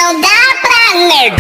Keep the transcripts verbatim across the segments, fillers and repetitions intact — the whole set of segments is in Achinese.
Udah planet.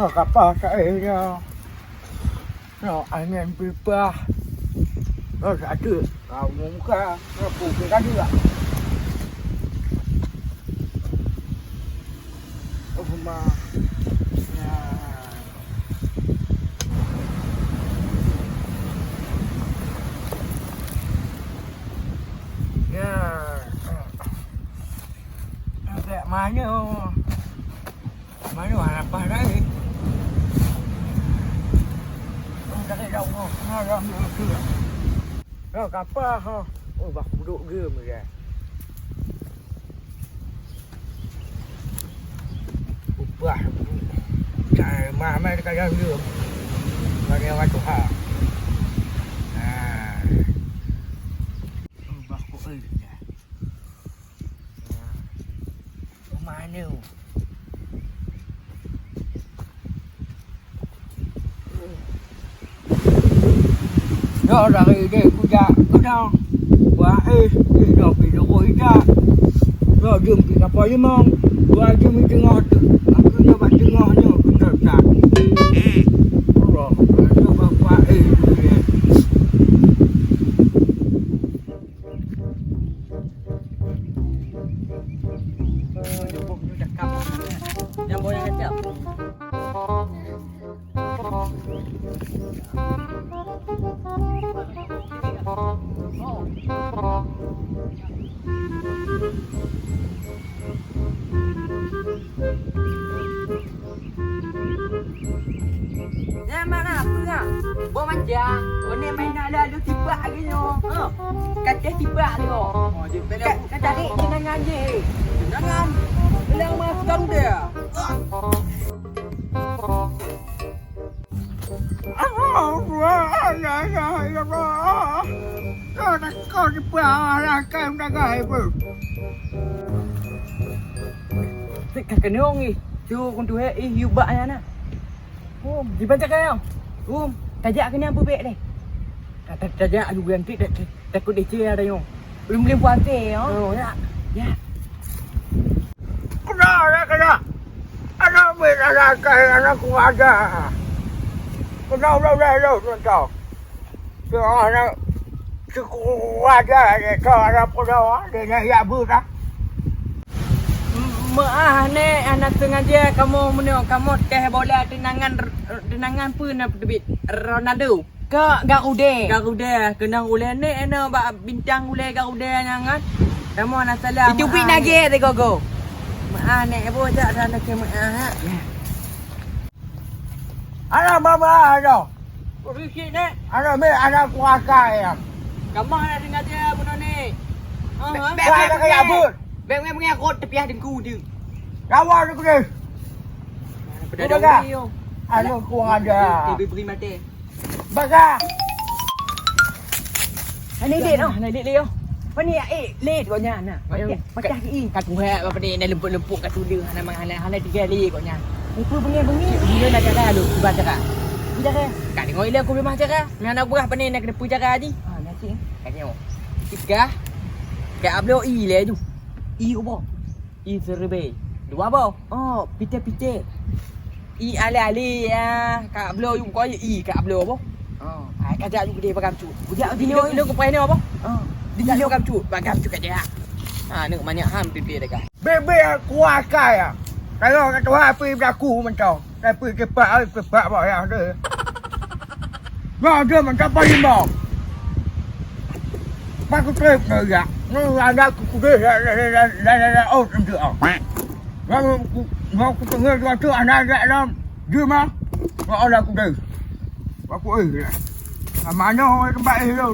Oh, kapal ka, eh, ya. Nyoe angén peupah. Nyoe sakét. Ka muka. Nyoe pukul tadi lah. Oh, ma. Ya. Ya. Agak manyuh. Manyuh hana paih laén. Oh, dari jauh. Alah, alah, alah. Loh, kapal, ha. Oh, bah kuduk ge meuga. Upah. Cai mah mai ka jalan ge. Bagi orang tuha. Nah. Oh, bah kuduk ge. Rumah ni. Yo, dari dek kujak keunong. Wah, eh, eh, dah pi loko ijak. Yo, jeuem pi kapal limong. Wah, jeuem di teungoh tu. Aku nyoe bak teungoh nyoe, beutôi tak. Allah, Allah, bapak, eh, eh. Nyan mana peue nyan? Boh manja, boh nyan main alu-alu tibak lagèe nyoe. Ha. Ka teuh tibak lé, oh. Oh, jeuet pèlè. Ka, ka tarék teunangan jih. Teunangan? Bilang mas Garuda. Allahu Akbar, la ilaha illallah. Kau nak kau dipeurah rakan dagah ibu. Cit ka keunong ih, cu kuntu he ih yubak nyan na. Um, jiban cakap ya. Um, tajak keunan peubek deh. Tajak juga nanti takut leceh ada nyoe. Belum belum puas hati ya. Oh, ya. Ya. Kena ya kena. Anak bit anak kai anak keluarga. Kena udah udah udah udah. Tengok anak sekuaja dia tu anak podo dia nak yak bu dah. Meuah nèk hana sengaja kamoe meunyoe kamoe teh bola teunangan, teunangan peue na peuteubiet Ronaldo. Kok Garuda. Garuda keunong ulèe nèk eno bak bintang ulèe Garuda nyan kan. Kamoe hana salah. Itu bit nage teugogo. Meuah nèk boh jak sana ke meuah. Alah mama ayo. Kok sikit nèk? Alah meh anak kuasa ya. Kamoe hana sengaja bunoe nèk. Ha. Bek bek bek bek. Bek bek bek kot tepiah dengku tu. Lawan aku ni. Pedadong dia. Anak kuasa. Beri beri mati. Baga. Hana idéh noh, hana idéh lé yoh. Pani ya eh lé tu nya nah. Pacah, pacah ki. Ka tuha apa ni nak lempuk-lempuk ka tuduh hana mang hana hana tiga lé kok nya. Ibu bengi-bengi. Dia nak cara lu, cuba cara. Cara. Ka tengok ile aku memang cara. Nak nak berah pani nak depu cara ji. Ha, nak cik. Ka tengok. Tiga. Ka bloe ie lé ju. Ie uboh. Ie siribèe. Dua boh. Oh, pité-pité. Ie alé-alé ya. Ka bloe ju ko ie ka bloe boh. Oh, ai ka jak ju keudéh bagam cut. Kujak di nyoe. Nyoe kupai nyoe boh. Oh. Di nyoe bagam cut. Bagam cut ka jak. Ha, neuk manyak ham pipé dah ka. Bèk-bèk kuah akai ah. Kalau ka tuha api belaku mantong. Tapi kipak, ai, kipak bak ayah tu. Nyoe tu mantap paling bau. Bak kutrép nyoe ya. Nyoe ada ku kudeh la, la, la, oh, tentu ah. Nyoe ku, nyoe ku tengah dua tu anak agak dalam. Dia mah. Nyoe ada kudeh. Bak ku, eh, ya. Sama nyoe tempat eh tu.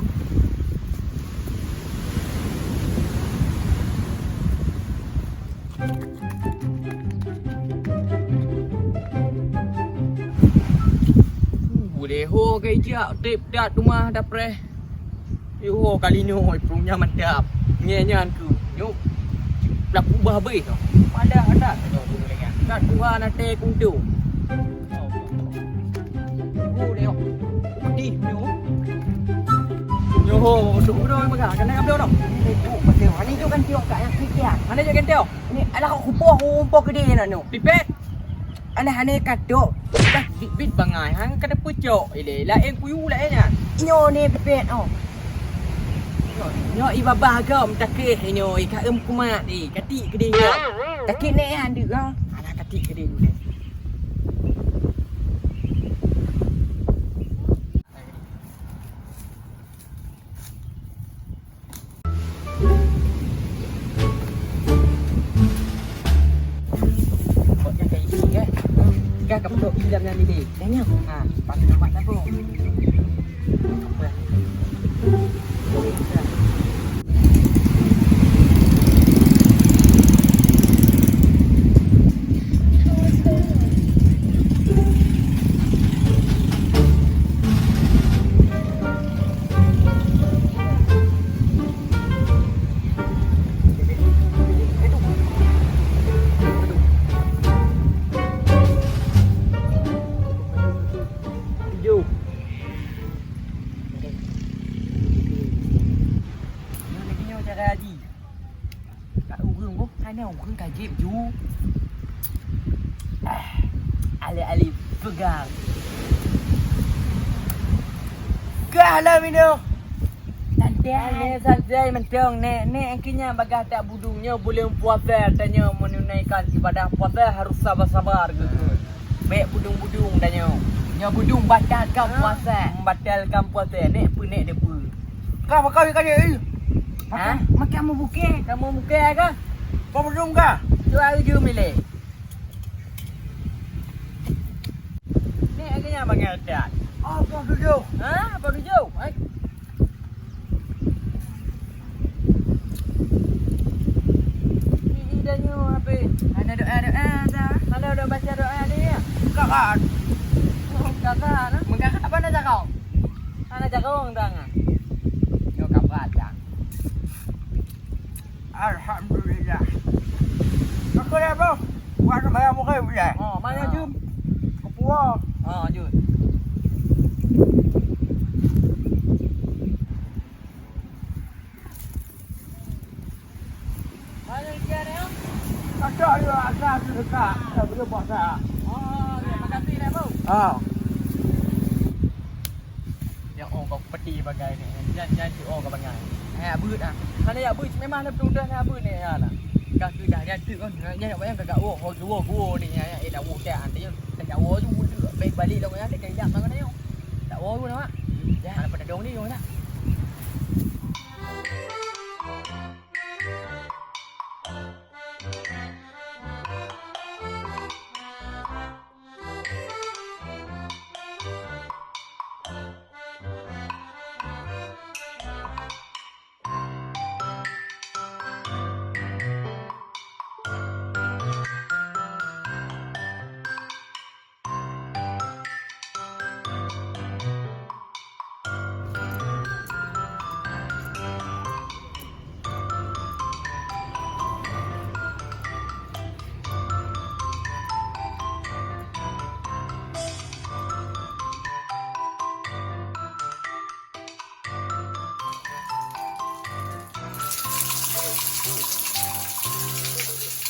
Boleh ho ke ijak trép dat rumah dapreh. Yo ho kali nyoe punya mantap. Nyan nyan ku. Nyoe pelaku bah beuh tu. Pada ada tu nyoe. Kat Tuhan até kuntu. Oh, Leo. Pedih, Leo. Yo, duk udah pegang. Kena ambil orang. Ini tu, betul. Ini tu kan tiok kat yang ketiak. Mana je kan tiok? Ini alah aku kupoh, aku kupoh ke dia nak no. Pipet. Alah, aneh katok. Dah bit-bit bangai. Hang kada pecok. Ile, lain kuyu lain nya. Nyo ni pipet, oh. Nyo i babah agam takeh nyo i kaem kumat i. Katik ke dia. Katik nek ya, andu, ha. Alah, katik ke dia dulu. Kok nyan ka isi, kan? Kan ka peuduek di dalam nyan, Dede. Nyan, nyan. Ha, pakai tempat dapur. Tujoh. Nyoe lagèe nyoe cara haji. Kat ureueng boh, hana ureueng ka jieb ju. Ah, alèh-alèh peugah. Kah lah minong. Santai. Santai, santai mantong, Nek. Nek, angki nyan bagaih that budong nyoe buleuen puasa, tanyoe meununaikan ibadah puasa harus sabar-sabar gitu. Bèk budong-budong tanyoe. Nyoe budong batalkan puasa. Batalkan puasa. Nek peue, Nek, Nek peue? Ka, ka, ka, eh. Ha? Makai, makai meubukai. Kamu bukai ka? Kau budong ka? Tu hari jeuem ilèe. Ni lagèe nyan bangai that. Apa tujoh? Ha? Apa tujoh? Hai. Ni ida nyoe habis. Hana doa-doa dah. Hana doa baca doa ni ya? Bukan. Bukan, ha? Mengkakat apa na cakap? Hana cakap orang dah. Nyoe kapat dah. Alhamdulillah. Kau dah, Bang? Buat sembahyang maghrib dah. Oh, mana jeuem? Kepuah. Oh, jeuem. Mana dia ni? Ada dia asal tu dekat. Dah boleh buat dah. Oh, ya, makasih dah, Bang. Ah. Nyang oh kau peti bagai ni. Nyan, nyan si oh kau bangai. Hai abeuet ah. Hana ya abeuet memang ada betul dah abeuet ni ya lah. Ka keu dah nyan tu kan. Nyan nak bayang kagak woe, oh, dua gua ni ya, ya, eh, dah woe dah, nanti dah jauh tu muda. Baik balik dah kan, dah kejap dah kan, ayo. Tak woe tu nampak. Ya, ada pada dong ni, nak.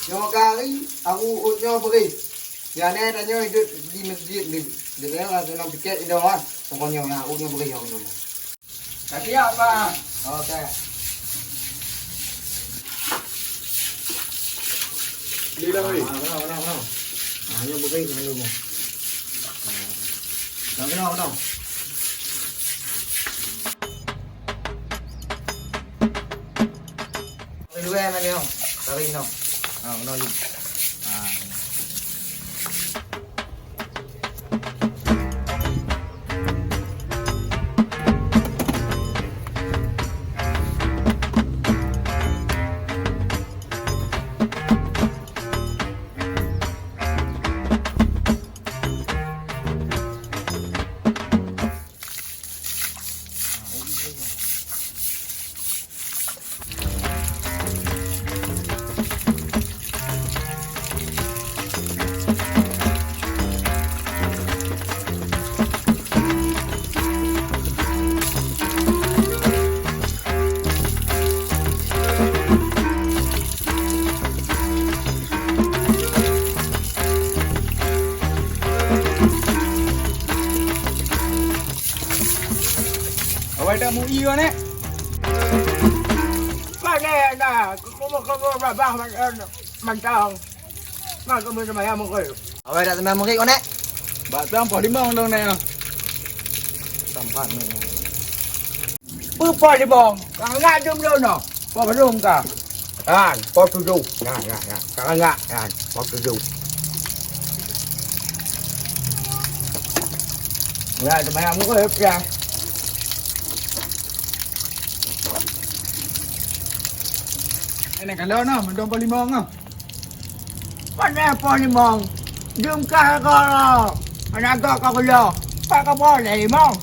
Nyoe kari, aku uet nyoe bri. Jane tanyoe hidup di masjid ni. Dia tengok lah senang piket di doang. Pokoknya aku nyoe bri yang dulu. Ka siap, Pak. Oke. Di dalam ni. Ah, kenal, kenal, kenal. Ah, nyoe bri yang dulu. Ah. Kenal, kenal, kenal. Dua mana ni, oh? Kari ni, oh. Ha, kena lagi. Ha. Awai dak mu'i wa nek. Mana na? Kumu-kumu babah mantong. Mak kamu sama ya mungkul. Awai dak sama mungkul wa nek. Bak tam poh limong dong nek. Tampat ni. Peue poh limong? Ka ngak jeuem lôn nyoe. Poh padum ka? Kan, poh tujoh. Nyan, nyan, nyan. Ka ngak, nyan, poh tujoh. Ya, teuma meukeue ya. Ini kalau nah, mantong poh limong ah. Mana poh limong? Jeuem ka kalau. Anak gak ka kulo. Pak ka poh limong.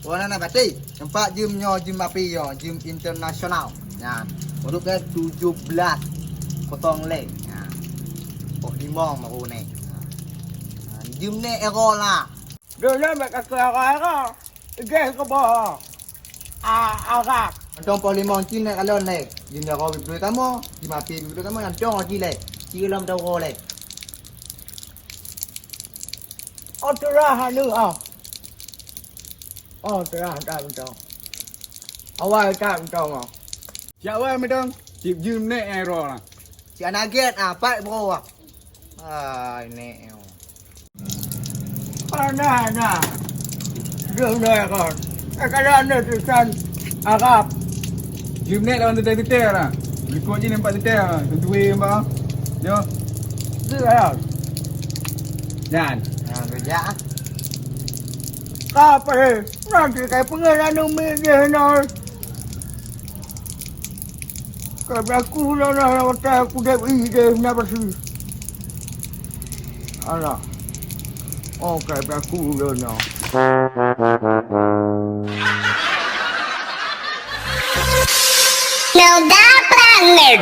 Wana na baté, teumpat jeuem nyoe jeuem api nyoe, jeuem internasional. Nyan, ureueng ke tujoh belas kosong lhèe. Nyan. Poh limong baru nèk. Nyan. Jeuem nèk ero lah. Dulu mek ka ero-ero. Geh ke boh. Ah, Arab. Mantong poh limong cit nèk kalon lhèe. Jeuem ero bibri tamo, jeuem api bibri tamo, nyan dong lagi lhèe. Ci lom tau lhèe. Oh, teurah anu ah. Oh, teurah dah beutôi. Awai that mantong ah. Siap wai mantong. Cit jeuem nèk nyang ro lah. Cit anak gét ah, pat bro ah. Ai nèk. Ana na. Jeuem nèk kon. Eh, kalau anda tulisan Arab. Jeuem nèk lawan teutai-teutai lah. Likot je nampak teutai lah. Tuntui nampak. Yo. Jeuem lah. Nyan. Ha, kerja ah. Ka apa eh? Nanti kai pengen anu mi jeh nol. Ka belaku lôn nyoe, watèe kudép idéh na pasi. Alah. Oh, ka belaku lôn nyoe. Noda Planet.